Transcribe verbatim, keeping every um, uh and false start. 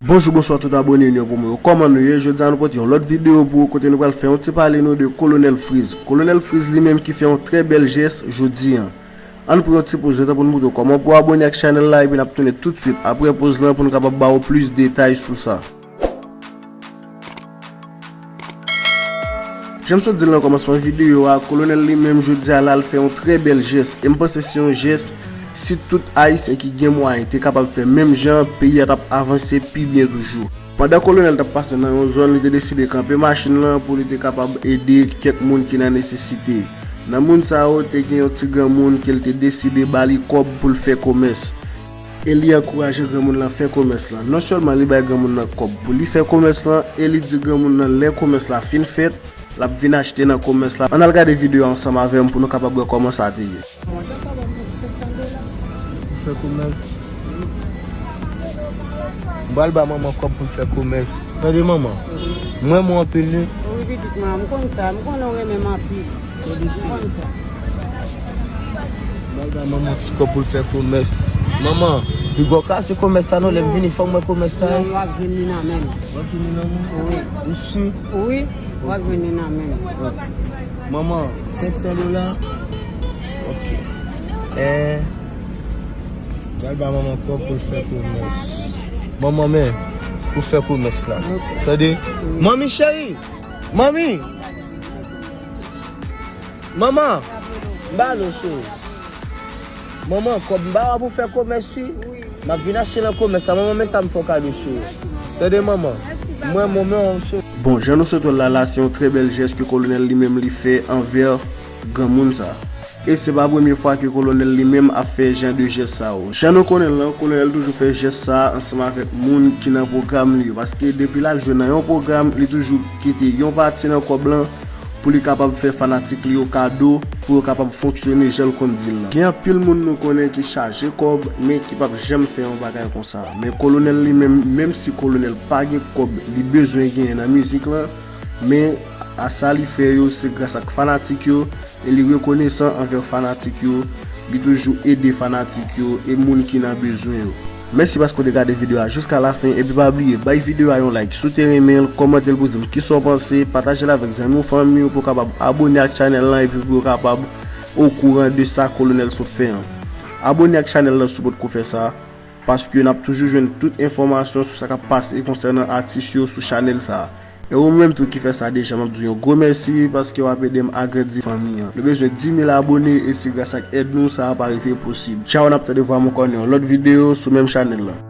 Bonjou, bonswa tout abone nou yo pou mwen yo. Kòman nou ye? Jodi a nou pote yon lòt videyo pou ou kote nou pral fè yon ti pale nou de Kolonèl Freeze. Kolonèl Freeze li menm ki fè yon trè bèl jès jodi an. Ann pran yon ti poz letan pou n moutre w kòman pou abone ak chanèl la epi n ap tounen toutswit apre poz lan pou n kapab ba w plis detay sou sa. Jan m sot di l nan kòmansman videyo a, Kolonèl li menm jodi a la l fè yon trè bèl jès e m panse se yon jès si tout Ayisyen ki gen mwayen te kapab fè menm jan, peyi a t ap avanse pi byen toujou. Pandan Kolonèl t ap pase nan yon zòn, li te deside kanpe machin lan pou li te kapab ede kèk moun ki nan nesesite. Nan moun sa yo, te gen yon ti granmoun ke l te deside ba li kòb pou l fè komès. E li ankouraje granmoun lan fè komès lan. Non sèlman li bay granmoun nan kòb pou li fè komès lan, e li di granmoun nan lè komès la fin fèt, l ap vin achte nan komès la. Ann al gade videyo a ansanm avè m pou nou kapab wè kòman sa te ye. Fè komès. M pral ba manman kòb pou l fè komès. Tande manman. Mwen mwen anpil wi. Wi pitit mwen, m konn sa, m konnen w renmen m anpil. M pral ba manman ti kòb pou l fè komès. Manman, pi gwo ka se komès sa non, lè m vini fò m wè komès sa. Non, w ap jwenn li nan men m. W ap jwenn li nan men m? Wi. Ou si? Wi, w ap jwenn li nan men m. Manman, senk san dola? Ok. Eh. M pral ba manman kòb pou l fè komès. Manman men, pou fè komès la. Ok. Tande? Manmi cheri! Manmi! Manman! M ba nou cheri. Manman, kòb m ba w a pou fè komès wi. M ap vin achte nan komès la. Manman, men sa m fè w kado cheri. Tande manman. Mwen, manman, cheri. Bon, jan nou sot wè l la, la se yon trè bèl jès ke Kolonèl li menm li fè anvè granmoun sa. E se pa premye fwa ke Kolonèl li menm ap fè jan de jès sa yo. Jan nou konnen l lan, Kolonèl toujou fè jès sa ansanm avèk moun ki nan pwogram li yo. Paske depi l al jwe nan yon pwogram, li toujou kite yon pati nan kòb lan pou li kapab fè fanatik li yo kado, pou yo kapab fonksyone jan l konn di l lan. Gen anpil moun nou konnen ki chaje kòb, men ki p ap janm fè yon bagay konsa. Men Kolonèl li menm, menm si Kolonèl pa gen kòb li bezwen genyen nan mizik lan, men a sa li fè yo, se gras ak fanatik yo, e li rekonesan anvè fanatik yo, li toujou ede fanatik yo e moun ki nan bezwen yo. Mèsi paske w te gade videyo a jiska lafen, epi pa bliye bay videyo a yon like si w te renmen l, kòmante l pou di m kisa w panse, pataje l avèk zanmi w, fanmi w pou w kapab abone ak chanèl lan epi pou yo kapab okouran de sa Kolonèl sot fè an. Abone ak chanèl lan si w potko fè sa, paske n ap toujou jwenn tout enfòmasyon sou sa k ap pase konsènan atis yo sou chanèl sa a. E ou menm tou ki fè sa deja, m ap di w yon gwo mèsi paske w ap ede m agrandi fanmi an. Nou bezwen dis mil abone e se gras ak èd nou sa ap arive posib. Tchaw, n ap tande vwa m ankò nan yon lòt videyo sou menm chanèl lan.